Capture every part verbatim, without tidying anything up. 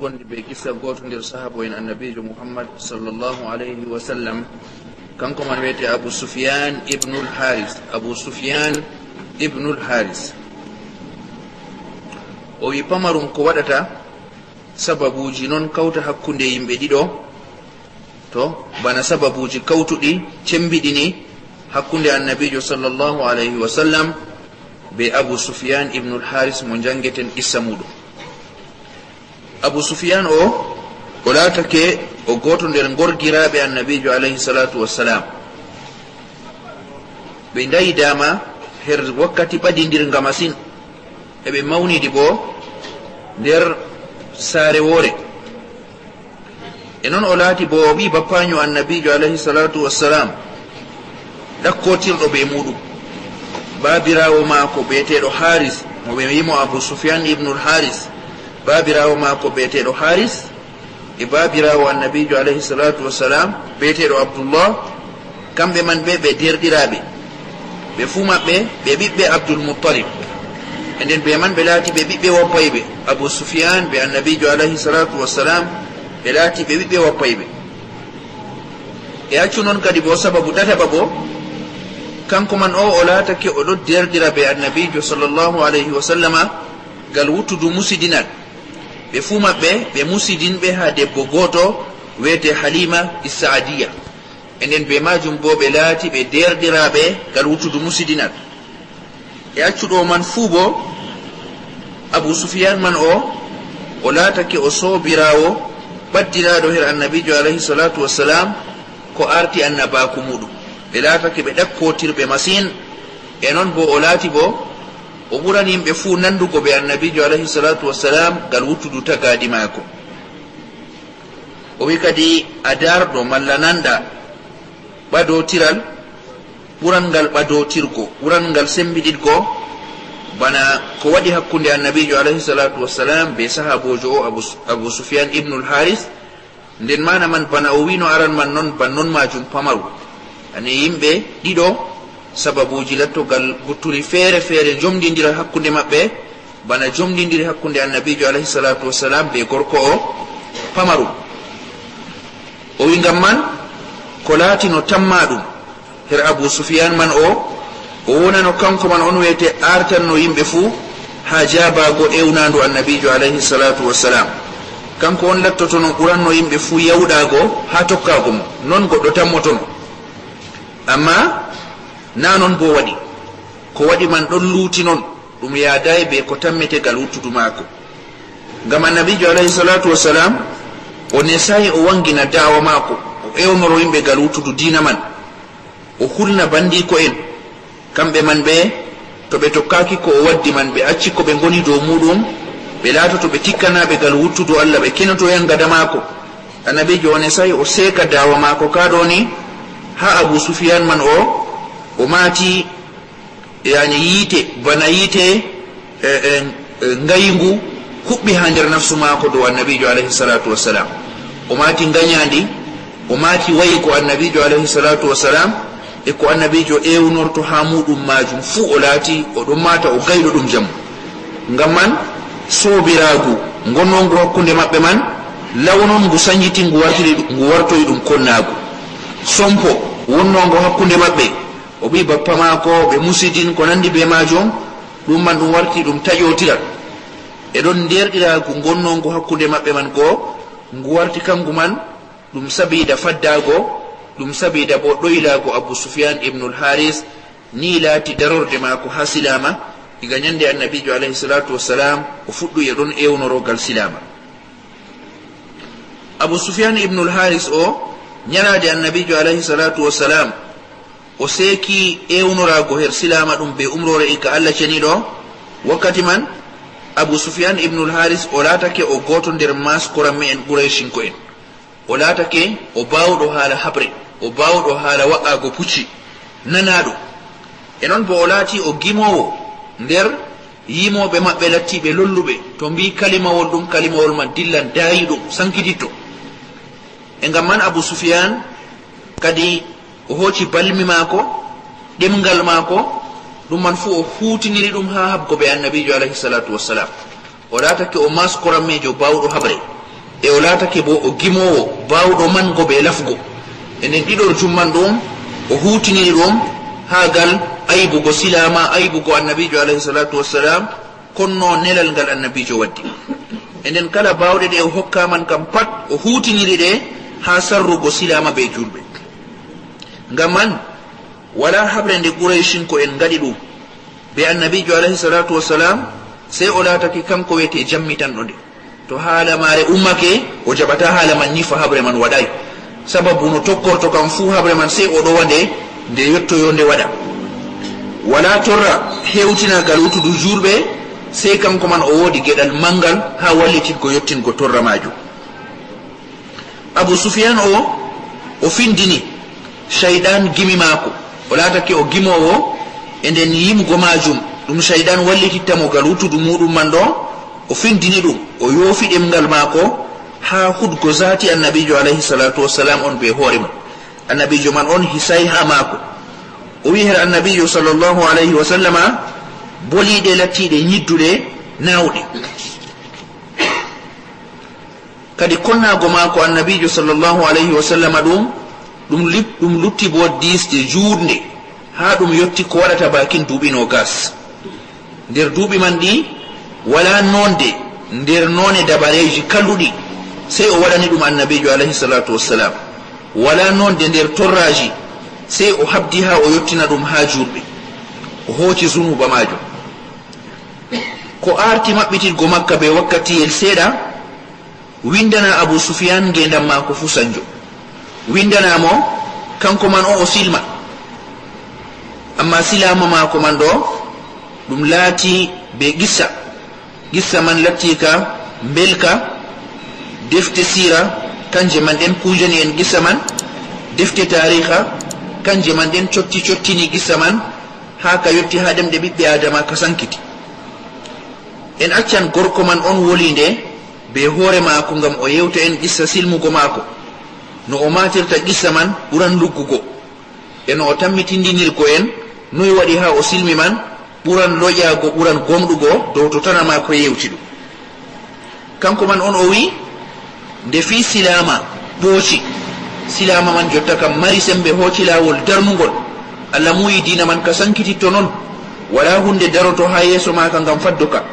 Wonde ɓe kissa gooto nder sahaabo'en Annabiijo Muhammad sallallahu alayhi wa sallam, kanko man wiyetee Abu Sufyaan ibnul Haaris. Abu Sufyaan ibnul Haaris. O wi pamarum ko waɗata sababuuji non kawta hakkunde yimɓe ɗiɗo, to bana sababuuji kawtuɗi cembiɗini hakkunde Annabiijo sallallahu alayhi wa sallam be Abu Sufyaan ibnul Haaris mo njangeten kissa muuɗum. Abu Sufyaan o, o laatake o gooto nder ngorgiraaɓe Annabiijo alayhi salaatu wassalaam. Ɓe ndayi dama her wakkati ɓadindirnga masin, eɓe mawnidi bo nder saare woore. E non o laati bo o ɓii bappaanyo Annabiijo alayhi salaatu wassalaam, ɗakkotirɗo be muuɗum. Baabiraawo maako beeteeɗo Haaris, mo ɓe wi'i mo Abu Sufyaan ibnul Haaris, baabiraawo maako beeteeɗo Haaris, e baabiraawo Annabiijo alayhi salaatu wassalaam beeteeɗo Abdullah, kamɓe man ɓe, ɓe deerɗiraaɓe. Ɓe fuu maɓɓe, ɓe ɓiɓɓe Abdul Muttalib. E nden be man ɓe laati ɓe ɓiɓɓe wappayɓe. Abu Sufyaan be Annabiijo alayhi salaatu wassalaam, ɓe laati ɓe ɓiɓɓe wappayɓe. E accu non kadi bo sababu tataɓa bo, kanko man o, o laatake o ɗo deerɗira be Annabiijo sallallahu alayhi wa sallama, gal wuttudu musidinal. Ɓe fuu maɓɓe, ɓe musidinɓe haa debbo gooto wiyetee Halima Is-Saadiya. E nden be maajum bo ɓe laati ɓe deerɗiraaɓe gal wuttudu musidinal. E accuɗo man fuu bo, Abu Sufyaan man o, o laatake o soobiraawo ɓaddiraaɗo her Annabiijo alayhi salaatu wassalaam ko aarti annabaaku muuɗum. Ɓe laatake ɓe ɗakkotirɓe masin. E non bo o laati bo, o ɓurani yimɓe fuu nandugo be Annabiijo alayhi salaatu wassalaam gal wuttudu tagaadi maako. O wi kadi, a daarɗo malla nanɗa ɓadootiral ɓuran ngal ɓadootirgo, ɓuran ngal sembiɗiɗgo, bana ko waɗi hakkunde Annabiijo alayhi salaatu wassalaam be sahaaboojo o Abu, Abu Sufyaan ibnul Haaris. Nden maana man bana o wi'no aran man non, ban non maajum pamaru. Ani yimɓe ɗiɗo, sababuuji lattogal gutturi feere feere njomdindira hakkunde maɓɓe, bana jomdindiri hakkunde Annabiijo alayhi salaatu wassalaam be gorko o pamarum. O wi ngam man, ko laatino tamma ɗum her Abu Sufyaan man o, o wonano kanko man on wiyetee aartanno yimɓe fuu haa jaabaago ewnaandu Annabiijo alayhi salaatu wassalaam. Kanko on lattotono ɓuranno yimɓe fuu yawɗaago haa tokkaago mo. Non goɗɗo tammotono. Ammaa naa non boo waɗi. Ko waɗi man ɗon luuti non. Ɗum yaadaay bee ko tammetee gal wuttudu maako. Ngam Annabiijo alayhi salaatu wassalaam, o nesaay o waŋgina da'awa maako, o ewnoro yimɓe gal wuttudu diina man. O hulna bandiiko'en, kamɓe man ɓe, to ɓe tokkaaki ko o waddi man, ɓe acci ko ɓe ngoni dow muuɗum, ɓe laatoto ɓe tikkanaaɓe gal wuttudu Allah, ɓe kenoto yaŋgada maako. Annabiijo o nesaay o seeka da'awa maako kaa ɗo ni, haa Abu Sufyaan man o, o maati, yani yiite, bana yiite, e, e, e, ngayngu huɓɓi haa nder nafsu maako dow Annabiijo alayhi salaatu wassalaam. O maati nganyaandi, o maati wayi ko Annabiijo alayhi salaatu wassalaam, e ko Annabiijo ewnorto haa muuɗum maajum fuu o laati, o ɗon maata o gayɗo ɗum jammu. Ngam man, soobiraagu ngonnoongu hakkunde maɓɓe man, law non ngu sanjiti ngu wartiri, ngu wartoyi ɗum konnaagu. Sompo wonnoongo hakkunde maɓɓe, o ɓii bappa maako, ɓe musidin, ko nandi bee maajum, ɗum man ɗum warti ɗum taƴootiral. E ɗon ndeerɗiraagu ngonnoongu hakkunde maɓɓe man goo, ngu warti kangu man ɗum sabiida faddaago, ɗum sabiida boo ɗoylaago Abu Sufyaan ibnul Haaris, ni laati darorde maako haa silaama, iga nyande Annabiijo alayhi salaatu wassalaam o fuɗɗu e ɗon ewnorogal silaama. Abu Sufyaan ibnul Haaris o, nyalaade Annabiijo alayhi salaatu wassalaam o seeki ewnoraago her silaama ɗum bee umroore iga Allah ceniiɗo. Wakkati man, Abu Sufyaan ibnul Haaris o laatake o gooto nder maaskoramme'en Qurayshinko'en. O laatake o baawɗo haala haɓre, o baawɗo haala wa'aago pucci, nanaaɗo. E non boo o laati o gimoowo nder yimooɓe maɓɓe lattiiɓe lolluɓe, to mbii kalimawol ɗum, kalimawol man dillan daayiiɗum, sankititto. E ngam man Abu Sufyaan kadi o hooci balmi maako, ɗemngal maako, ɗum man fuu o huutiniri ɗum haa haɓgo bee Annabiijo alayhi salaatu wassalaam. O laatake o maaskorammeejo baawɗo haɓre. E o laatake bo o gimoowo baawɗo mango be lafgo. E nden ɗiɗorjum man ɗum, o huutiniri ɗum haa gal aybugo silaama, aybugo Annabiijo alayhi salaatu wassalaam, konno nelal ngal Annabiijo waddi. E nden kala baawɗe ɗe o hokka man kam pat, o huutiniri ɗe haa sarrugo silaama be juulɓe. Ngam man, walaa haɓre nde Qurayshinko'en ngaɗi ɗum be Annabiijo alayhi salaatu wassalaam, sey o laatake kanko wiyetee jammitanɗo nde. To haala maare ummake, o jaɓataa haala man nyifa haɓre man waɗaay. Sababu no tokkorto kam fuu haɓre man, sey o ɗowa nde, nde yottoyoo nde waɗa. Walaa torra hewtina gal wutudu juulɓe, sey kanko man o woodi geɗal manngal haa wallititgo yottingo torra maajum. Abu Sufyan o, o findini Shayɗan gimi maako. O laatake o gimoowo, e nden yimugo maajum, ɗum Shayɗan wallititta mo gal wutudu muuɗum man ɗo, o findini ɗum, o yoofi ɗemngal maako haa hudgo zaati Annabiijo alayhi salaatu wassalaam on bee hoore mum. Annabiijo man on hisay haa maako. O wi'i her Annabiijo sallallahu alayhi wa sallama, boliiɗe lattiiɗe nyidduɗe naawɗe. Kadi konnaago maako Annabiijo sallallahu alayhi wa sallama ɗum, ɗum lip-, ɗum lutti bo diisde juutnde, haa ɗum yotti ko waɗata baakin duuɓi noogas. Nder duuɓi man ɗi, walaa noonde nder noone dabareeji kalluɗi, sey o waɗani ɗum Annabiijo alayhi salaatu wassalaam. Walaa noonde nder torraaji, sey o habdi haa o yottina ɗum haa juulɓe. O hooci zunuuba maajum. Ko aarti maɓɓitirgo Makka bee wakkatiyel seeɗa, windana Abu Sufyan ngeendam maako fuu sanjo. Windana mo, kanko man o, o silma. Ammaa silaama maako man ɗo, ɗum laati bee qissa. Qissa man latti ka mbelka, defte siira, kanje man ɗen kuujanani en qissa man, defte taariha, kanje man ɗen cotti cottini qissa man, haa ka yotti haa ɗemɗe ɓiɓɓe Aadama ka sankiti. En accan gorko man on woli nde bee hoore maako ngam o yewta en qissa silmugo maako. No o maatirta qissa man ɓuran luggugo. E no o tammitindinirgo en noy waɗi haa o silmi man ɓuran loƴaago, ɓuran gomɗugo dow to tana maako yewti ɗum. Kanko man on o wi'i, nde fii silaama ɓooci, silaama man jotta kam mari sembe hooci laawol darnungol. Allah muuyi diina man ka sankititto non, walaa huunde daroto haa yeeso maaka ngam faddo ka.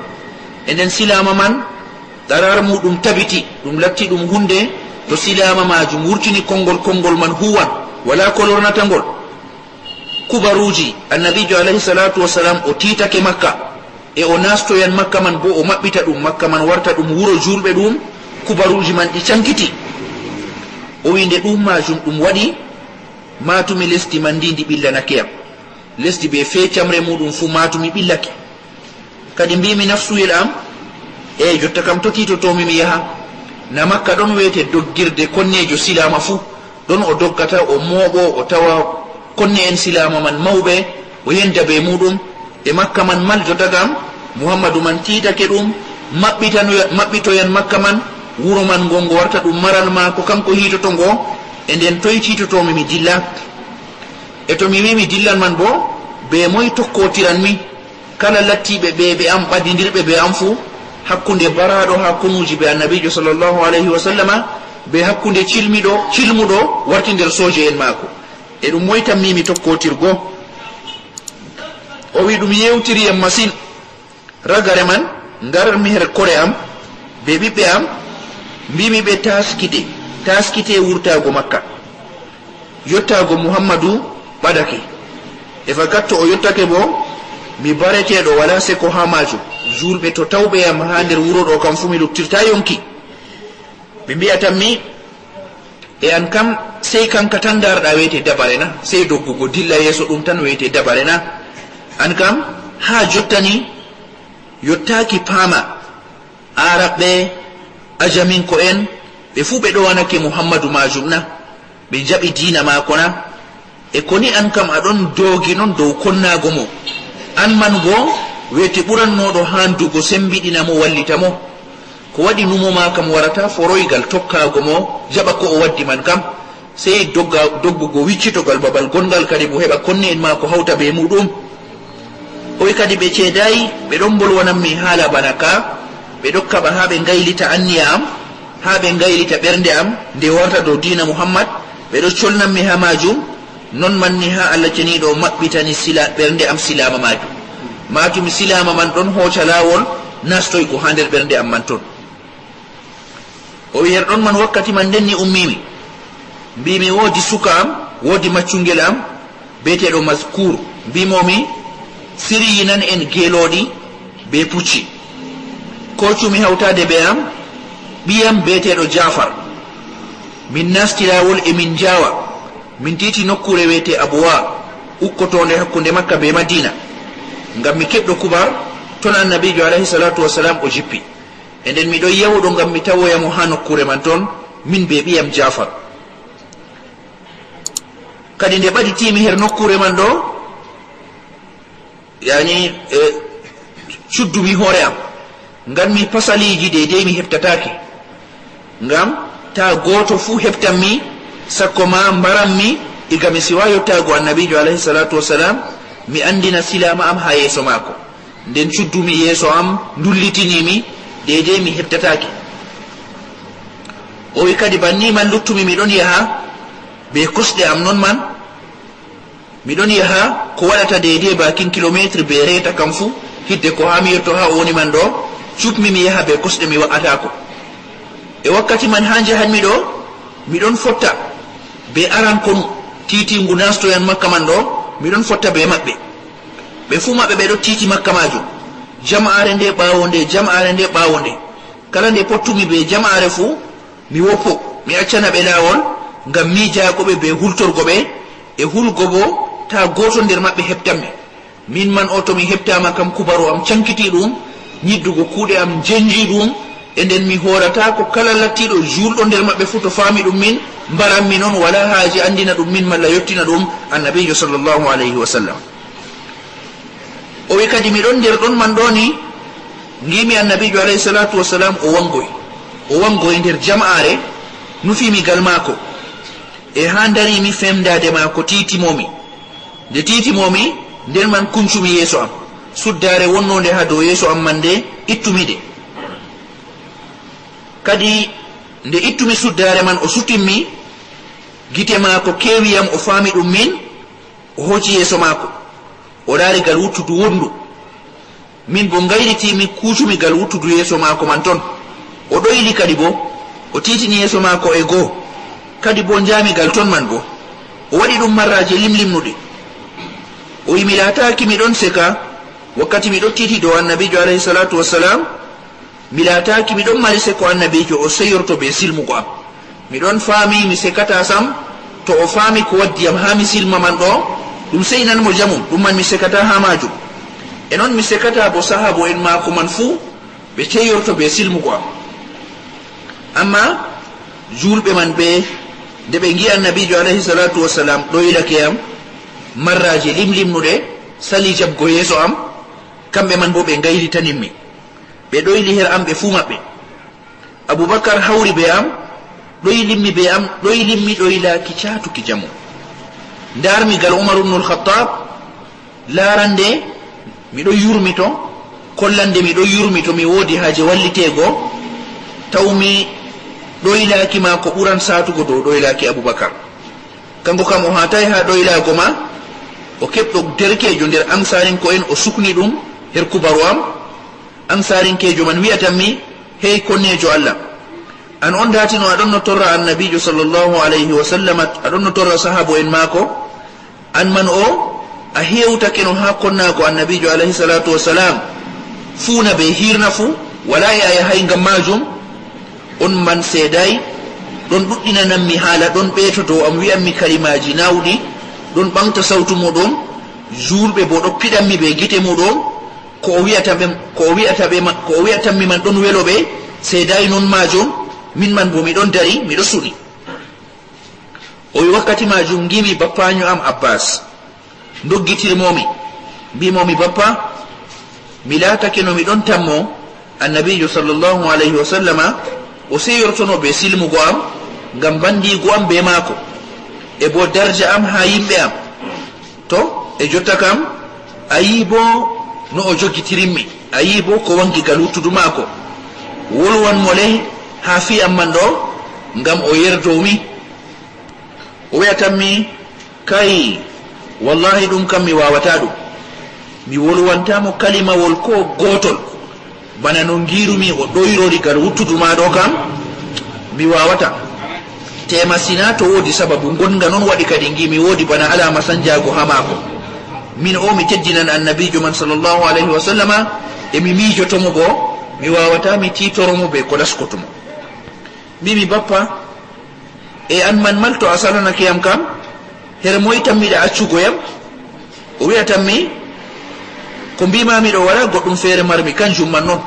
E nden silaama man, qaraar muuɗum tabiti, ɗum latti ɗum huunde to silaama maajum wurtini konngol, konngol man huuwan, walaa ko lornata ngol. Kubaruuji, Annabiijo alayhi salaatu wassalaam o tiitake Makka, e o naastoyan Makka man boo o maɓɓita ɗum, Makka man warta ɗum wuro juulɓe ɗum, kubaruuji man ɗi cankiti. O wi'i nde ɗum maajum ɗum waɗi, maatumi lesdi man ndi ndi ɓillanake yam. Lesdi bee feecamre muuɗum fuu maatumi ɓillake. Kadi mbiimi nafsuyel am, eey, jotta kam to tiitotoomi mi yaha? Na Makka ɗon wiyete doggirde konneejo silaama fuu. Ɗon o doggata, o mooɓo, o tawa konne'en silaama man mawɓe, o yenda bee muuɗum. E Makka man mal jotta kam, Muhammadu man tiitake ɗum, maɓɓitanoya-, maɓɓitoyan Makka man, wuro man ngo, ngo warta ɗum maral maako, kanko hiitoto ngo, e nden toy tiitotoomi mi dilla? E to mi wi'i mi dillan man boo, bee moy tokkootiran mi? Kala lattiiɓe ɓeeɓe am, ɓadindirɓe bee am fuu, hakkunde baraaɗo haa konuuji bee Annabiijo sallallahu alayhi wa sallama, bee hakkunde cilmiɗo, cilmuɗo warti nder sooje'en maako. E ɗum moy tammiimi tokkootirgo? O wi'i ɗum yeewtiri yam masin. Ragare man, ngarmi her kore am bee ɓiɓɓe am, mbiimi ɓe, taaskite, taaskite wurtaago Makka. Yottaago Muhammadu ɓadake. E fakat to o yottake boo, mi bareteeɗo, walaa seko haa maajum. Juulɓe to tawɓe yam haa nder wuro ɗo kam fuu, mi luttirtaa yonki. Ɓe mbi'atammi, e an kam, sey kanka tan ndaarɗaa wiyete dabare na? Sey doggugo dilla yeeso ɗum tan wiyete dabare na? An kam, haa jotta ni, yottaaki paama. Aaraɓɓe, Ajamiŋko'en, ɓe fuu ɓe ɗowanake Muhammadu maajum na? Ɓe njaɓi diina maako na? E koni an kam a ɗon doogi non dow konnaago mo? An man boo, weeti ɓurannooɗo haandugo semmbiɗina mo, wallita mo. Ko waɗi numo ma kam warataa foroygal tokkaago mo, jaɓa ko o waddi man kam? Sey dogga-, doggugo wiccito gal babal gonngal kadi mo heɓa konne'en maako hawta bee muuɗum. O wi'i kadi, ɓe ceedaayi, ɓe ɗon mbolwanammi haala bana ka, ɓe ɗon kaɓa haa ɓe ngaylita anniya am. haa ɓe ngaylita ɓernde am, nde warta dow diina Muhammad, ɓe ɗo colnammi haa maajum, non manni haa Allah ceniiɗo maɓɓitani sila-, ɓernde am silaama maajum. Maajum silaama man ɗon hooca laawol nastoygo haa nder ɓernde am man ton. O wi her ɗon man, wakkati man nden ni ummimi. Mbimi woodi suka am, woodi maccungel am, beeteeɗo Mazkur. Mbimomi, siriyinan en geelooɗi be pucci. Koocumi hawtaade be am, ɓiyam beeteeɗo Jafar. Min nasti laawol e min njaawa. Min tiiti nokkuure wiyetee Abuwa, ukkotoonde hakkunde Makka be Madina. Ngam mi keɓɗo kubar, ton Annabiijo alayhi salaatu wassalam o jippi. E nden mi ɗon yahuɗo ngam mi tawoya mo haa nokkuure man ton, min be ɓiyam Jafar. Kadi nde ɓaditiimi her nokkuure man ɗo, yani, e, cuddumi hoore am, nganmi pasaliiji deydey mi heɓtataake. Ngam taa gooto fuu heɓtanmi, sakko ma mbaranmi, iga mi siwa yottaago Annabiijo alayhi salaatu wassalam, mi anndina silaama am haa yeeso maako. Nden cuddumi yeeso am, ndullitini mi, deydey mi heɓtataake. O wi kadi, banni man luttumi, mi ɗon yaha be kosɗe am non man. Mi ɗon yaha ko waɗata deydey baakin kilomeetir be reeta kam fuu, hidde ko haa mi yotto haa o woni man ɗo, cuɓmi mi yaha be kosɗe mi wa'ataako. E wakkati man haa njahanmi ɗo, mi ɗon fotta be aran konu tiitingu nastoyan Makka man ɗo, mi ɗon fotta be maɓɓe. Ɓe fuu maɓɓe ɓe ɗo tiiti Makka maajum. Jama'aare nde ɓaawo nde, jama'aare nde ɓaawo nde. Kala nde pottumi be jama'aare fuu, mi woppo, mi accana ɓe laawol, ngam miijaago ɓe be hultorgo ɓe, e hulgo bo taa gooto nder maɓɓe heɓtanmi. Min man o, to mi heɓtaama kam, kubaru am cankiti ɗum, nyiddugo kuuɗe am njenji ɗum, e nden mi hoorataako kala lattiiɗo juulɗo nder maɓɓe fuu, to faami ɗum min, mbaranmi non, walaa haaje anndina ɗum min malla yottina ɗum Annabiijo sallallahu alayhi wa sallam. O wi kadi, mi ɗon nder ɗon man ɗo ni, ngiimi Annabiijo alayhi salaatu wassalam o wangoy. O wangoy nder jama'aare, nufiimi gal maako. E haa ndariimi femndaade maako tiitimomi. Nde tiitimomi, nden man kuncumi yeeso am. Suddaare wonnoonde haa dow yeeso am man nde ittumi nde. Kadi nde ittumi suddaare man, o sutimmi, gite maako keewi yam, o faami ɗum min, o hooci yeeso maako. O laari gal wuttudu wonndu. Min bo ngaylitiimi, kuucumi gal wuttudu yeeso maako man ton. O ɗoyli kadi bo, o tiitini yeeso maako e goo. Kadi bo njaami gal ton man go. O waɗi ɗum marraaje limlimnuɗe. O wi, mi laataaki mi ɗon seka, wakkati mi ɗo tiiti dow Annabiijo alayhi salaatu wassalam, mi laataaki mi ɗon mari seko Annabiijo o seyorto be silmugo am. Mi ɗon faami mi sekataa sam, to o faami ko waddi yam haa mi silma man ɗo, ɗum sey nan mo jamum, ɗum man mi sekataa haa maajum. E non mi sekataa bo sahaabo'en maako man fuu, ɓe ceyorto be silmugo am. Ammaa juulɓe man ɓe, nde ɓe ngi'i Annabiijo alayhi salaatu wassalam ɗoylake yam, marraaje limlimnuɗe sali jaɓgo yeeso am, kamɓe man bo ɓe ngaylitanimmi. Ɓe ɗoyli her am ɓe fuu maɓɓe. Abubakar hawri be am, ɗoylimmi be am, ɗoylimmi ɗoylaaki caatuki jamum. Ndaarmi gal Umar ibnul Khattab, laarande miɗo yurmito, kollande miɗo yurmito, mi woodi haaje walliteego, tawmi ɗoylaaki maako ɓuran saatugo dow ɗoylaaki Abubakar. Kanko kam o haataay haa ɗoylaago ma, o keɓɗo derkeejo nder Ansarinko'en, o sukni ɗum her kubaru am. Ansarinkeejo man wi'atammi, hey konneejo Allah, an on daatino a ɗonno torra Annabiijo sallallahu alayhi wa sallam, a ɗonno torra sahaabo'en maako, an man o a hewtakeno haa konnaago Annabiijo alayhi salaatu wa salaam, fuuna be hiirna fuu, walaa e a yahay ngam maajum. On man seedaay, ɗon ɗuɗɗinanammi haala, ɗon ɓeetoto am, wi'ammi kalimaaji naawɗi, ɗon ɓaŋgta sawtu muuɗum, juulɓe boo ɗon piɗammi bee gite muuɗum. Ko o wi'ata ɓe, ko o wi'ata ɓe ma-, ko o wi'atammi man ɗon welo ɓe, seedaay non maajum, min man boo mi ɗon dari, miɗo suɗi. O wi, wakkati maajum ngiimi bappaanyo am Abbaas, ndoggitirmoomi, mbi'moomi, bappa, mi laatake no mi ɗon tammo, Annabiijo sallallahu alayhi wa sallama o seyortono bee silmugo am ngam mbandiigu am bee maako, e boo darja am haa yimɓe am. To, e jotta kam, a yi'i boo no o jogitirimmi, a yi'i boo ko waŋgi gal wuttudu maako. Wolwan mo le, haa fii am man ɗo, ngam o yerdo mi. O wi'atammi, "Kay, wallahi ɗum kam mi waawataa ɗum." Mi wolwantaa mo kalimawol koo gootol. Bana no ngiirumi o ɗoyrori gal wuttudu maa ɗo kam, mi waawataa. Teema sinaa to woodi sababu ngonga non waɗi kadi ngiimi woodi bana alaama sanjaago haa maako. Min o mi teddinan Annabiijo man sallallahu alayhi wa sallama, e mi miijoto mo boo, mi waawataa mi tiitoro mo bee ko ɗaskoto mo. Mbiimi, "Bappa, e an man mal to a salanake yam kam, her moy tammiɗa accugo yam?" O wi'atammi, "Ko mbiimaami ɗo walaa goɗɗum feere marmi, kanjum man non."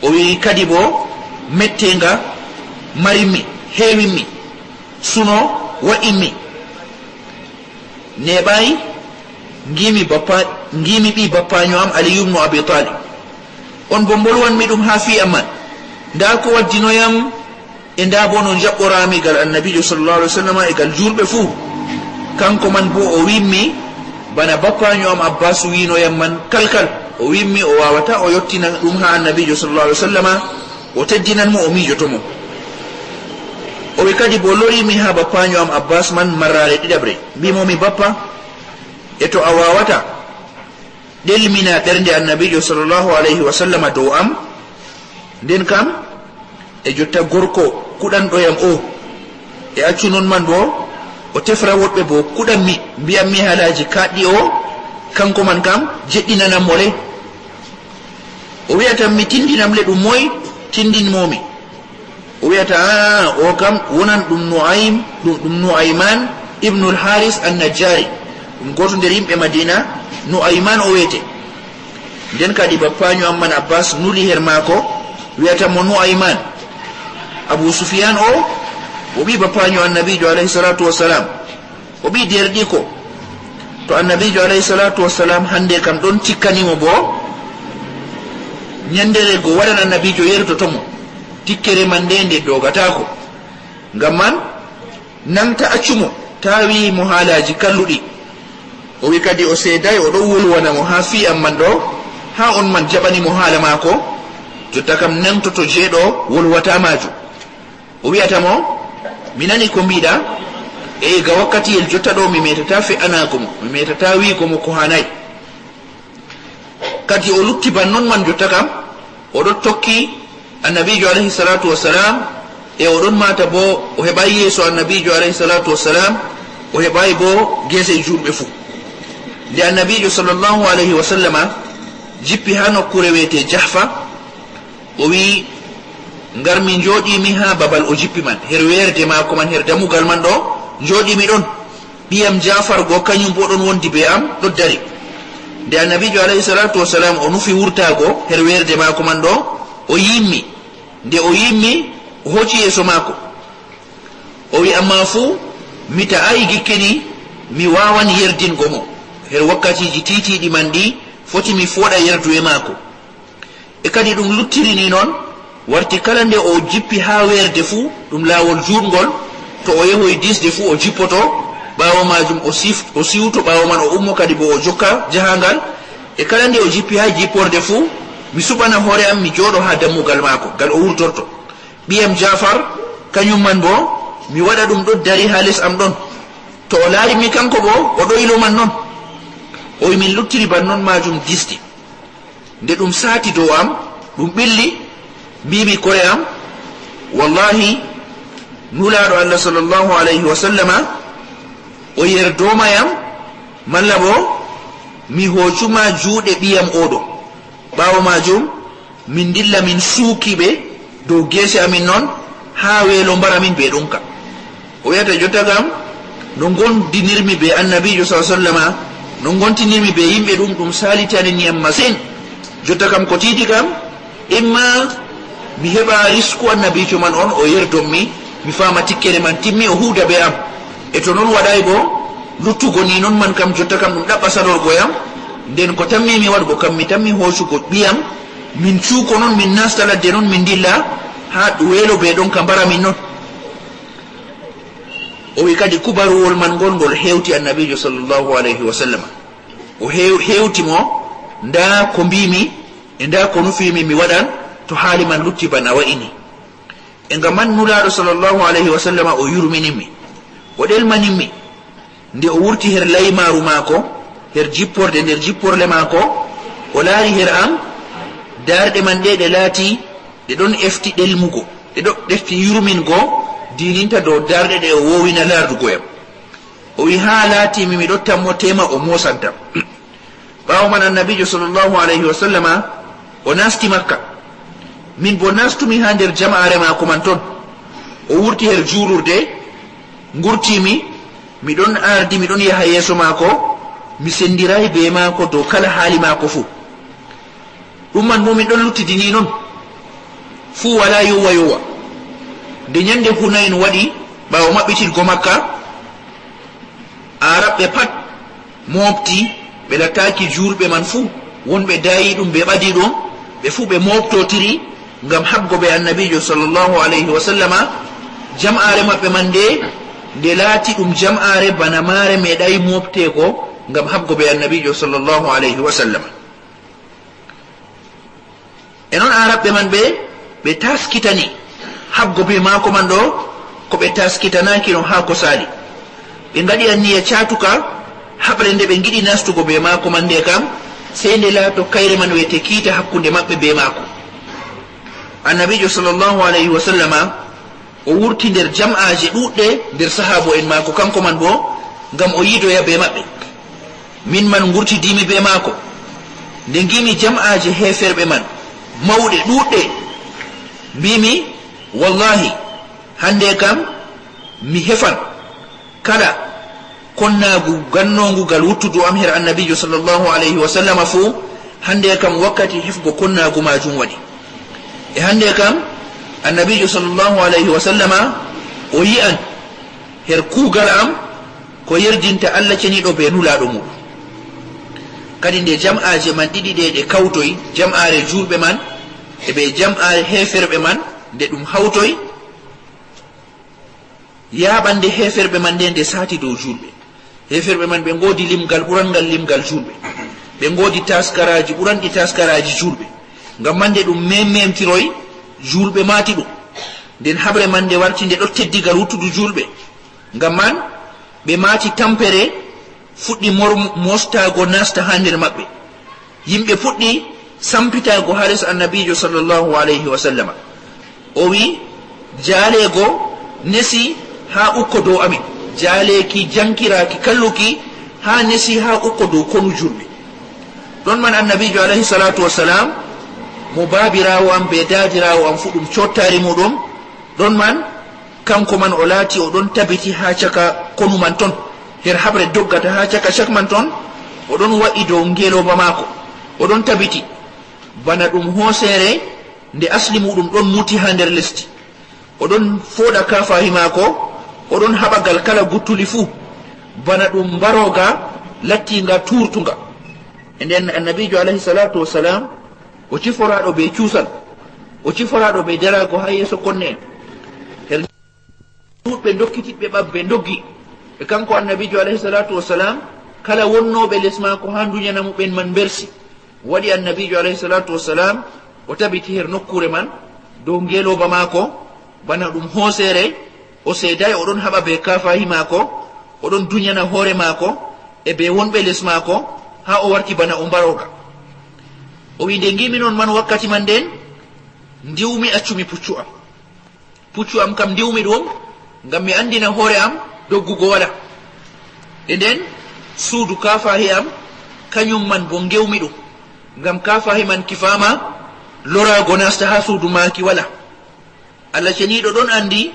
O wi'i kadi boo, "Metteeŋga marimmi, heewimmi, suno wa'immi." Neeɓaay, ngiimi bappa, ngiimi ɓii bappaanyo am Aliyu ibnu Abi Talib. On boo mbolwanmi ɗum haa fii am man. Ndaa ko waddino yam, e ndaa boo no njaɓɓoraami gal Annabiijo sallallahu alaihi wasallam e gal juulɓe fuu. Kanko man boo o wi'immi, bana bappaanyo am Abbas wi'ino yam man kalkal. O wi'immi o waawataa o yottina ɗum haa Annabiijo sallallahu alaihi wasallama, o teddinan mo, o miijoto mo. O wi kadi boo lorimi haa bappaanyo am Abbas man marraare ɗiɗaɓre. Mbi'imo mi, "Bappa, e to a waawataa, ɗelmina ɓernde Annabiijo sallallahu alaihi wasallama dow am, nden kam e jotta gorko kuɗanɗo yam o, e accu non man boo o tefra woɗɓe boo kuɗanmi, mbi'anmi haalaaji kaaɗɗi o, kanko man kam jeɗɗinanan mo le." O wi'atammi, "Tindinam le ɗum moy, tindinmomi." O wi'ata, "Aa, o kam wonan ɗum Nu'aym, ɗum, ɗum Nu'ayman ibnul Haris an-Najjari. Ɗum gooto nder yimɓe Madina, Nu'ayman o wi'ete." Nden kadi bappaanyo am man Abbas nuli her maako, wi'ata mo Nu'ayman. Abu Sufyan o, o ɓii bappaanyo Annabiijo alayhi salatu wassalam. O ɓii deerɗiiko. To Annabiijo alayhi salatu wassalam hande kam ɗon tikkani mo boo, nyandere go waɗan Annabiijo yerdoto mo. Tikkere man nde, nde doogataako. Ngam man, nangta accu mo, taa wi'i mo haalaaji kalluɗi. O wi kadi o seedaay, o ɗon wolwana mo haa fii am man ɗo, haa on man jaɓani mo haala maako. Jotta kam nangtoto jeeɗo wolwata maajum. O wi'ata mo, "Mi nani ko mbi'ɗa, e ga wakkatiyel jotta ɗo mi meetataa fe'anaago mo, mi meetataa wi'go mo ko haanaay." Kadi o lutti ban non man jotta kam, o ɗon tokki Annabiijo alayhi salatu wassalam, e o ɗon maata boo o heɓaay yeeso Annabiijo alayhi salatu wassalam, o heɓaay boo geese juulɓe fuu. Nde Annabiijo sallallahu alayhi wasallama jippi haa nokkuure wi'ete Jahfa, o wi'i, "Ngarmi njooɗiimi haa babal o jippi man, her weerde maako man, her dammugal man ɗo, njooɗiimi ɗon. Ɓiyam Jafar go, kanyum boo ɗon wondi bee am, ɗon dari." Nde Annabiijo alayhi salatu wassalam o nufi wurtaago her weerde maako man ɗo, o yi'immi. Nde o yi'immi, o hooci yeeso maako. O wi'i, "Ammaa fuu, mi ta'aay gikkini, mi waawan yerdingo mo. Her wakkatiiji tiitiiɗi man ɗi, foti mi fooɗa yerduwe maako." E kadi ɗum luttiri ni non, warti kala nde o jippi haa weerde fuu, ɗum laawol juutngol, to o yehoyi diisde fuu o jippoto, ɓaawo maajum o sif-, o siwto, ɓaawo man o ummo kadi boo o jokka jahaangal. E kala nde o jippi haa jipporde fuu, mi suɓana hoore am, mi jooɗo haa dammugal maako, gal o wurtorto. Ɓiyam Jafar, kanyum man boo, mi waɗa ɗum ɗon dari haa les am ɗon. To o laari mi kanko boo, o ɗoylo man non. O wi min luttiri ban non maajum disti. Nde ɗum saati dow am, ɗum ɓilli, mbiimi kore am, "Wallahi, Nulaaɗo Allah sallallahu alayhi wa sallama, o yerdooma yam, malla boo mi hoocuma juuɗe ɓiyam oo ɗo." Ɓaawo maajum, min ndilla min suuki ɓe dow geese amin non, haa weelo mbara min bee ɗonka. O wi'ata, "Jotta kam, no ngondinirmi bee Annabiijo sallallahu alaihi wasallama, no ngontinirmi bee yimɓe ɗum, ɗum saalitaninmi yam masin. Jotta kam, ko tiiɗi kam, imma mi heɓa risku Annabiijo man on, o yerdon mi, mi faama tikkere man timmi, o huuda bee am. E to non waɗaay boo, luttugo ni non man kam, jotta kam, ɗum ɗaɓɓa salorgo yam. Nden ko tammi mi waɗgo kam, mi tammi hoocugo ɓiyam, min cuuko non, min nasta ladde non, min ndilla haa weelo bee ɗonka mbara min non." O wi kadi kubaruwol man ngol, ngol hewti Annabiijo sallallahu alaihi wa sallam. O hew-, hewti mo, "Ndaa ko mbiimi, e ndaa ko nufiimi mi waɗan." To haali man lutti bana wa'i ni. E ngam man Nulaaɗo sallallahu alayhi wa sallama o yurminimmi, o ɗelmanimmi. Nde o wurti her laymaaru maako, her jipporde nder jipporle maako, o laari her am, daarɗe man ɗe ɗe laati, ɗe ɗon efti ɗelmugo, ɗe ɗo efti yurmingo, diininta dow daarɗe ɗe o woowina laardugo yam. O wi, "Haa laatimi mi ɗottan mo, teema o moosantam." Ɓaawo man, Annabiijo sallallahu alayhi wa sallama o naasti Makka. Min boo naastumi haa nder jama'aare maako man ton. O wurti her juulurde, ngurtiimi, mi ɗon aardi, mi ɗon yaha yeeso maako, mi senndiraay bee maako dow kala haali maako fuu. Ɗum man boo min ɗon luttidi ni non, fuu walaa yowa yowa. Nde nyannde Hunayn waɗi, ɓaawo maɓɓitirgo Makka, Aaraɓɓe pat mooɓti, ɓe lattaaki juulɓe man fuu, wonɓe daayiiɗum bee ɓadiiɗum, ɓe fuu ɓe mooɓtotiri ngam haɓgo bee Annabiijo sallallahu alayhi wa sallama. Jam'aare maɓɓe man nde, nde laati ɗum jam'aare bana maare meeɗaay mooɓteego ngam haɓgo bee Annabiijo sallallahu alayhi wa sallama. E non Aaraɓɓe man ɓe, ɓe taaskitani haɓgo bee maako man ɗo, ko ɓe taaskitanaaki no haa ko saali. Ɓe ngaɗi anniya caatuka, haɓre nde ɓe ngiɗi naastugo bee maako man nde kam, sey nde laato kayre man weete kiita hakkunde maɓɓe bee maako. Annabiijo sallallahu alayhi wa sallama o wurti nder jam'aaje ɗuuɗɗe nder sahaabo'en maako, kanko man boo, ngam o yiidoya bee maɓɓe. Min man ngurtidiimi bee maako. Nde ngiimi jam'aaje heeferɓe man, mawɗe ɗuuɗɗe, mbiimi, "Wallaahi, hannde kam mi hefan kala konnaagu gannoongu gal wuttudu am her Annabiijo sallallahu alayhi wa sallama fuu, hannde kam wakkati hefgo konnaagu maajum waɗi." E hannde kam, Annabiijo sallallahu alayhi wa sallama o yi'an her kuugal am ko yerdinta Allah Ceniiɗo bee Nulaaɗo muuɗum. Kadi nde jam'aaje man ɗiɗi ɗe ɗe kawtoy, jam'aare juulɓe man e bee jam'aare heeferɓe man, nde ɗum hawtoy, yaaɓande heeferɓe man nde, nde saati dow juulɓe. Heeferɓe man ɓe ngoodi limgal ɓuranngal limgal juulɓe. Ɓe ngoodi taaskaraaji ɓuranɗi taaskaraaji juulɓe. Ngam man nde ɗum mememtiroy, juulɓe maati ɗum. Nden haɓre man nde warti nde ɗo teddigal wuttudu juulɓe. Ngam man ɓe maati tampere, fuɗɗi mor-, mostaago naasta haa nder maɓɓe. Yimɓe puɗɗi sampitaago haa les Annabiijo sallallahu alayhi wa sallama. O wi, "Jaaleego nesi haa ukko dow amin. Jaaleeki jankiraaki kalluki haa nesi haa ukko dow konu juulɓe." Ɗon man Annabiijo alayhi salaatu wa salaam, mo baabiraawo am bee daadiraawo am fuu ɗum coottaari muuɗum, ɗon man, kanko man o laati o ɗon tabiti haa caka konu man ton, her haɓre doggata haa caka cak man ton, o ɗon wa'i dow ngeelooba maako, o ɗon tabiti bana ɗum hooseere nde asli muuɗum ɗon muti haa nder lesdi. O ɗon fooɗa kaafahi maako, o ɗon haɓa gal kala guttuli fuu, bana ɗum mbarooga lattiinga tuurtuŋga. E nden Annabiijo alayhi salaatu wa salaam, o ciforaaɗo bee cuusal, o ciforaaɗo bee daraago haa yeeso konne'en. Her ɗuuɗɓe ndokkititɓe ɓabbe ndoggi. E kanko Annabiijo alayhi salaatu wa salaam, kala wonnooɓe les maako haa nduɲana mo ɓen man mbersi. Waɗi Annabiijo alayhi salaatu wa salaam, o tabiti her nokkuure man, dow ngeelooba maako, bana ɗum hooseere, o seedaay, o ɗon haɓa bee kaafahi maako, o ɗon duɲana hoore maako e bee wonɓe les maako, haa o warti bana o mbarooga. O wi, "Nde ngiimi non man wakkati man nden, ndiwmi, accumi puccu am. Puccu am kam ndiwmi ɗum, ngam mi anndina hoore am doggugo walaa. E nden suudu kaafahi am, kanyum man boo ngewmi ɗum, ngam kaafahi man kifaama, loraago naasta haa suudu maaki walaa. Allah Ceniiɗo ɗon anndi,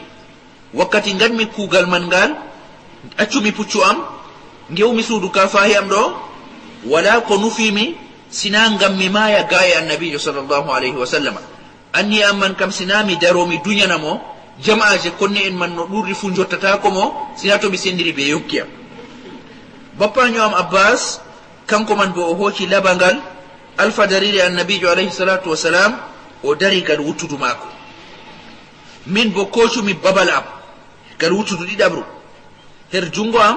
wakkati ngaɗmi kuugal man ngal, accumi puccu am, ngewmi suudu kaafahi am ɗo, walaa ko nufiimi, sinaa ngam mi maaya gaa'e Annabiijo sallallahu alayhi wa sallama. Anniya am man kam, sinaa mi daro mi duɲana mo, jama'aaje konne'en man no ɗuuɗri fuu njottataako mo, sinaa to mi senndiri bee yonki am." Bappaanyo am Abbaas, kanko man boo o hooci labangal alfadariire Annabiijo alayhi salaatu wa salaam, o dari gal wuttudu maako. Min boo koocumi babal am gal wuttudu ɗiɗaɓru. Her juŋngo am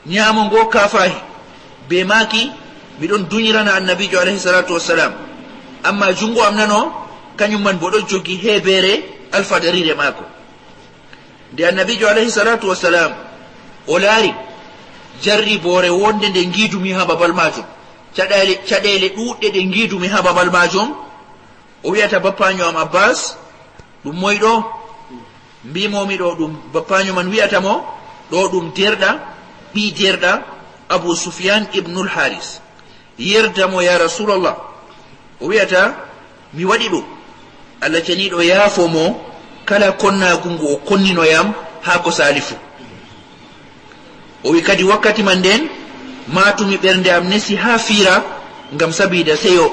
nyaamo ngo kaafahi, bee maaki mi ɗon dunyirana Annabiijo alayhi salaatu wa salaam. Ammaa juŋngo am nano Kañum man bo ɗon jogi heebeere alfadariire maako. Nde Annabiijo alayhi salaatu wassalaam o laari jarriboore wonde nde ngiidumi haa babal maajum, caɗeele, caɗeele ɗuuɗɗe ɗe ngiidumi haa babal maajum, o wi'ata bappaajo am Abbaas, "Ɗum moy ɗo?" Mbi'momi, "Ɗo ɗum," bappaajo man wi'ata mo, "Ɗo ɗum deerɗa, ɓii deerɗa Abu Sufyaan ibnul Haaris." Yerda mo, ya Rasulallah. O wi'ata, "Mi waɗi ɗum." Allah ceniiɗo yaafo mo kala konnaagu ngu o konnino yam haa ko saali fuu. O wi kadi, "Wakkati man nden, maatumi ɓernde am nesi haa fiira, ngam sabiida seyo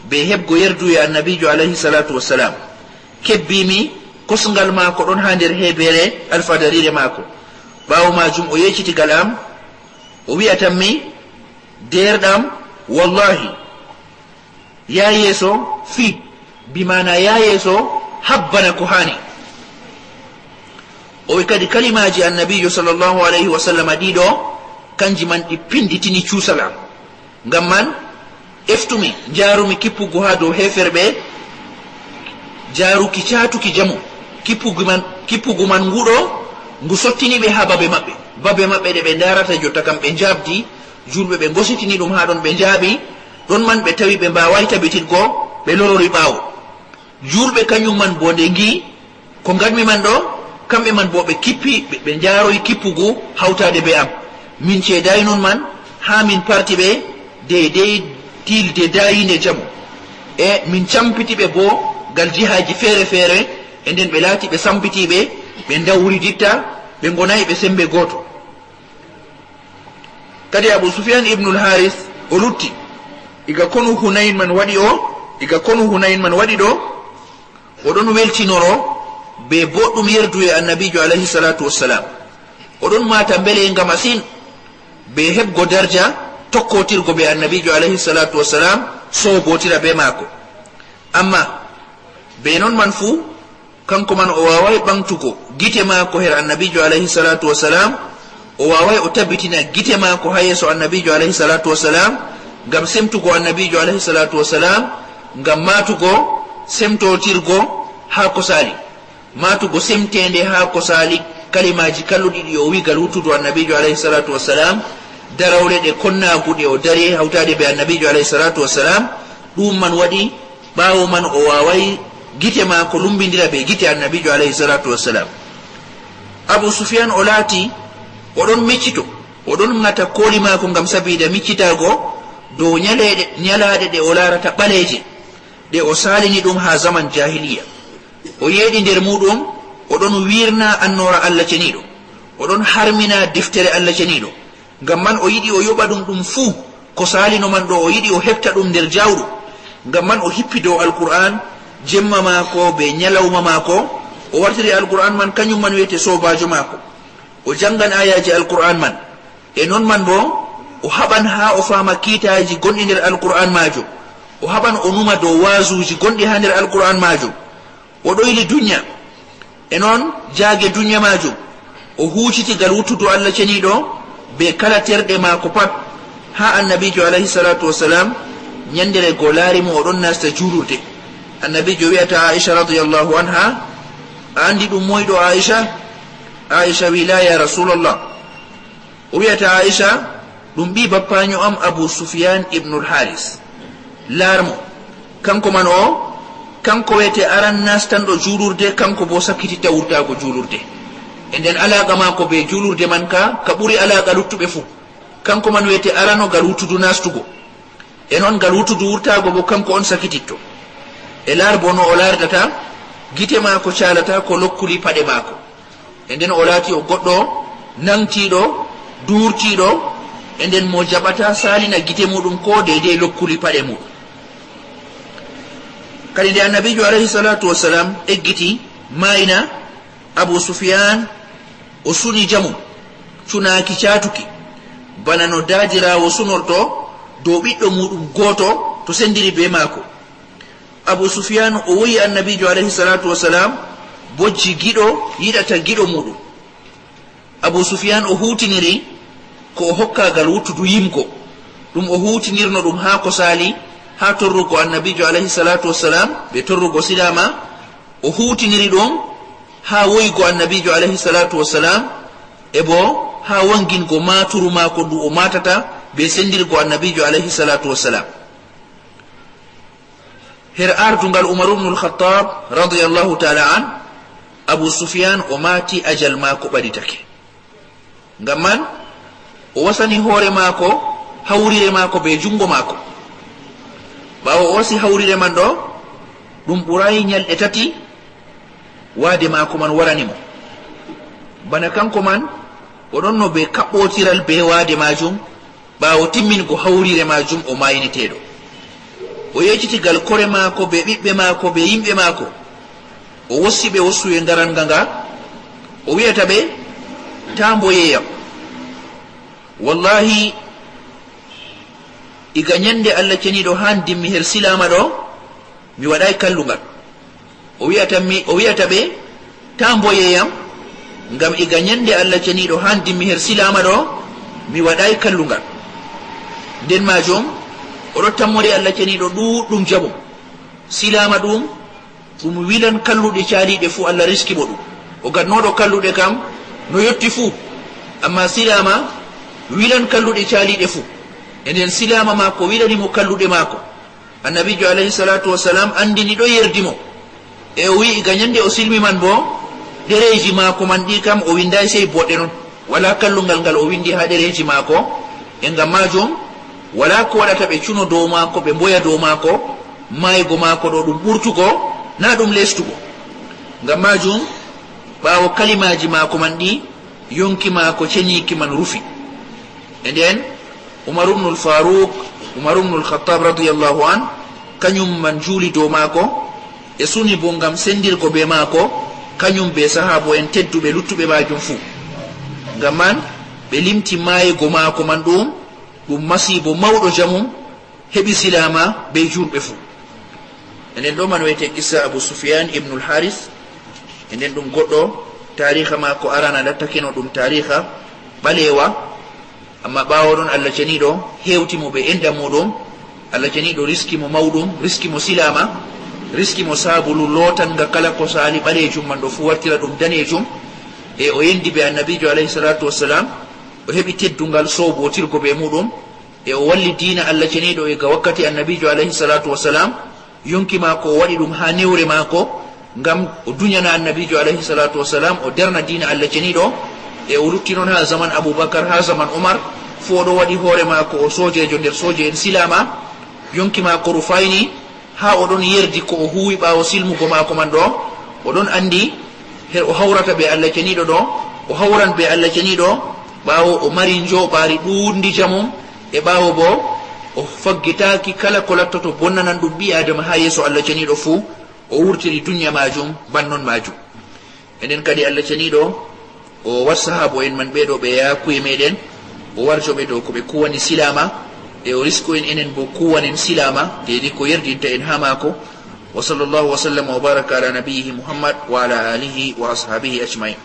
be heɓgo yerduye Annabiijo alayhi salaatu wassalaam. Kebbimi, kosngal maako ɗon haa nder heebeere alfadariire maako." Ɓaawo maajum o yeeciti gal am, o wi'atammi, "Deerɗam, wallahi, yaa yeeso fi, bi maana yaa yeeso habbana ko haani." O wi kadi, "Kalimaaji Annabiijo sallallahu alayhi wa sallam ɗiɗo, kanji man ɗi pinditini cuusal am. Ngam man, eftumi, njaarumi kippugu haa dow heeferɓe, njaaruki caatuki jamu. Kippugu man, kippugu man nguɗo, ngu sottini ɓe haa babe maɓɓe. Babe maɓɓe ɗe ɓe ndaarata jotta kam ɓe njaabdi, juulɓe ɓe ngositini ɗum haa ɗon ɓe njaaɓi, ɗon man ɓe tawi ɓe mbaawaay tabititgo, ɓe lorori ɓaawo. Juulɓe kañum man bo nde ngi ko ngaɗmi man ɗo, kamɓe man bo ɓe kippi, ɓe, ɓe njaaroyi kippugu hawtaade be am. Min ceedaay non man, haa min parti ɓe deydey tilde daayiinde jamu. E min campiti ɓe bo gal jihaaji feere-feere, e nden ɓe laati ɓe sampitiiɓe, ɓe ndawriditta, ɓe ngonaay ɓe sembe gooto." Kadi Abu Sufyaan ibnul Haaris o lutti, iga konu Hunayn man waɗi o, iga konu Hunayn man waɗi ɗo, o ɗon weltinoro be boɗɗum yerduye Annabiijo alayhi salaatu wassalaam. O ɗon maata mbeleenga masin be heɓgo darja tokkotirgo be Annabiijo alayhi salaatu wassalaam, soobotira be maako. Amma be non man fuu, kanko man o waawaay ɓaŋgtugo gite maako her Annabiijo alayhi salaatu wassalaam, o waawaay o tabbitina gite maako haa yeeso Annabiijo alayhi salaatu wassalaam, ngam semtugo Annabiijo alayhi salaatu wassalaam, ngam maatugo, semtotirgo haa ko saali. Maatugo semteende haa ko saali kalimaaji kalluɗi ɗi o wi'i gal wuttudu Annabiijo alayhi salaatu wassalaam, darawle ɗe konnaagu ɗe o dari hawtaade be Annabiijo alayhi salaatu wassalaam, ɗum man waɗi ɓaawo man o waawaay gite maako lumbindira be gite Annabiijo alayhi salaatu wassalaam. Abu Sufyaan o laati, o ɗon miccito, o ɗon ŋata kooli maako ngam sabiida miccitaago dow nyaleeɗe, nyalaaɗe ɗe o laarata ɓaleeje, ɗe o saalini ɗum haa zaman jaahiliya. O yeeɗi nder muuɗum, o ɗon wiirna annoora Allah Ceniiɗo, o ɗon harmina deftere Allah Ceniiɗo. Ngam man o yiɗi o yoɓa ɗum ɗum fuu ko saalino man ɗo, o yiɗi o heɓta ɗum nder jaawɗum. Ngam man o hippi dow Alqur'aan, jemma maako be nyalawma maako, o wartiri Alqur'aan man, kañum man wi'ete soobaajo maako. O janngan aayaaji Alqur'aan man. E non man boo, o haɓan haa o faama kiitaaji gonɗi nder Alqur'aan maajum. O haɓan o numa dow waazuuji gonɗi haa nder Alqur'aan maajum. O ɗoyli dunya. E non, jaage dunya maajum, o huuciti gal wuttudu Allah Ceniiɗo be kala terɗe maako pat, haa Annabiijo alayhi salaatu wassalaam, nyannde go laari mo o ɗon nasta juulurde. Annabiijo wi'ata Aisha radiyallahu anha, "A anndi ɗum moy ɗo, Aisha?" Aisha wi'i, "La, ya Rasulallah." O wi'ata Aisha, "Ɗum ɓii bappaanyo am Abu Sufyaan ibnul Haaris. Laar mo. Kanko man o, kanko wiyete aran nastanɗo juulurde, kanko boo sakkititta wurtaago juulurde. E nden alaaqa maako bee juulurde man ka, ka ɓuri alaaqa luttuɓe fuu. Kanko man wiyete arano gal wuttudu nastugo. E non gal wuttudu wurtaago boo kanko on sakkititto. E laar boo no o laardata, gite maako caalata ko lokkuli paɗe maako." E nden o laati o goɗɗo naŋgtiiɗo, duurtiiɗo, e nden mo jaɓata saalina gite muuɗum ko deydey lokkuli paɗe muuɗum. Kadi nde Annabiijo alayhi salaatu wassalaam eggiti maayna, Abu Sufyaan o suni jamum, cunaaki caatuki, bana no daadiraawo sunorto dow ɓiɗɗo muuɗum gooto to senndiri bee maako. Abu Sufyaan o woyi Annabiijo alayhi salaatu wassalaam bojji giɗo yiɗata giɗo muuɗum. Abu Sufyaan o huutiniri ko o hokka gal wuttudu yimgo. Ɗum o huutinirno ɗum haa ko saali haa torrugo Annabiijo alayhi salaatu wassalam, be torrugo Silaama, o huutiniri ɗum haa woygo Annabiijo alayhi salaatu wassalam, e bo haa wangingo maaturu maako ndu o maatata be sendirgo Annabiijo alayhi salaatu wassalam. Her ardungal Umar ibn al-Khattab radiyallahu ta'ala an, Abu Sufyan o maati, ajal maako ɓaditake. Ngam man, o wasani hoore maako hawrire maako be jungo maako. Ɓaawo o wasi hawrire man ɗo, ɗum ɓuraay nyalɗe tati waade maako man warani mo. Bana kanko man, o ɗonno be kaɓɓotiral be waade maajum, ɓaawo timmingo hawrire maajum o maayneteeɗo. O yeeciti gal kore maako be ɓiɓɓe maako be yimɓe maako. O wossi ɓe wossuye ngaranga nga. O wi'ata ɓe, "Taa mboye yam. Wallahi, iga nyande Allah ceniiɗo haan dimmi her Silaama ɗo, mi waɗaay kallungal." O wi'ata mi, o wi'ata ɓe, "Taa mboye yam, ngam iga nyande Allah ceniiɗo haan dimmi her Silaama ɗo, mi waɗaay kallungal." Nden maajum, o ɗo tammori Allah ceniiɗo ɗuuɗɗum jabum. Silaama ɗum, ɗum wilan kalluɗe caaliiɗe fuu, Allah riski mo ɗum. O gadnooɗo kalluɗe kam no yotti fuu, ammaa Silaama wilan kalluɗe caaliiɗe fuu. E nden Silaama maako wilani mo kalluɗe maako. Annabiijo alayhi salaatu wassalam anndini ɗo yerdi mo. E o wi'i, ga nyande o silmi man boo, ɗereeji maako man ɗi kam o winndaay sey boɗɗe non. Walaa kallungal ngal o winndi haa ɗereeji maako. E ngam maajum, walaa ko waɗata ɓe cuno dow maako, ɓe mboya dow maako. Maaygo maako ɗo ɗum ɓurtugo, naa ɗum leestugo. Ngam maajum, ɓaawo kalimaaji maako man ɗi, yonki maako ceniiki man rufi. E nden, Umar ibnul Faruq, Umar ibnul Khattab radiyallahu an, kanyum man juuli dow maako, e suni bo ngam sendirgo be maako, kanyum be sahaabo'en tedduɓe luttuɓe maajum fuu. Ngam man, ɓe limti maaygo maako man ɗum, ɗum masiibo mawɗo jamum, heɓi Silaama be juulɓe fuu. Enen ɗo man wiyete qissa Abu Sufyan ibnul Haris. Enen ɗum goɗɗo taariha maako arana lattakeno ɗum taariha ɓaleewa. Amma ɓaawo ɗon Allah ceniiɗo hewti mo be enɗam muɗum. Allah ceniiɗo riski mo mawɗum, riski mo Silaama, riski mo sabulu lootanga kala ko saali ɓaleejum man ɗo fuu wartira ɗum daneejum. E o yendi be Annabiijo alayhi salaatu wassalam, o heɓi teddungal soobootirgo be muɗum. E o walli diina Allah ceniiɗo e ga wakkati Annabiijo alayhi salaatu wassalam, yonki maako o waɗi ɗum haa newre maako, ngam o dunyana Annabiijo alayhi salaatu wassalam, o darna diina Allah ceniiɗo. E o lutti non haa zaman Abu Bakar, haa zaman Umar, fuu o ɗo waɗi hoore maako o soojeejo nder sooje'en Silaama. Yonki maako rufayni, haa o ɗon yerdi ko o huuwi ɓaawo silmugo maako man ɗo. O ɗon anndi her o hawrata be Allah ceniiɗo ɗo, o hawran be Allah ceniiɗo, ɓaawo o mari njooɓaari ɗuuɗndi jamum, e ɓaawo boo o faggitaaki kala ko lattoto bonnanan ɗum ɓii Aadama haa yeeso Allah ceniiɗo fuu, o wurtiri dunya maajum bannon maajum. Enen kadi Allah ceniiɗo o war sahaabo'en man ɓe ɗo ɓe yaakuye meɗen, o warjo ɓe dow ko ɓe kuwani Silaama, e o risko en enen bo kuwanen Silaama, deydey ko yerdinta en haa maako. Wa sallallahu wa sallama wa baraka ala nabiyyihi Muhammad wa ala alihi wa ashaabihi ajma'in.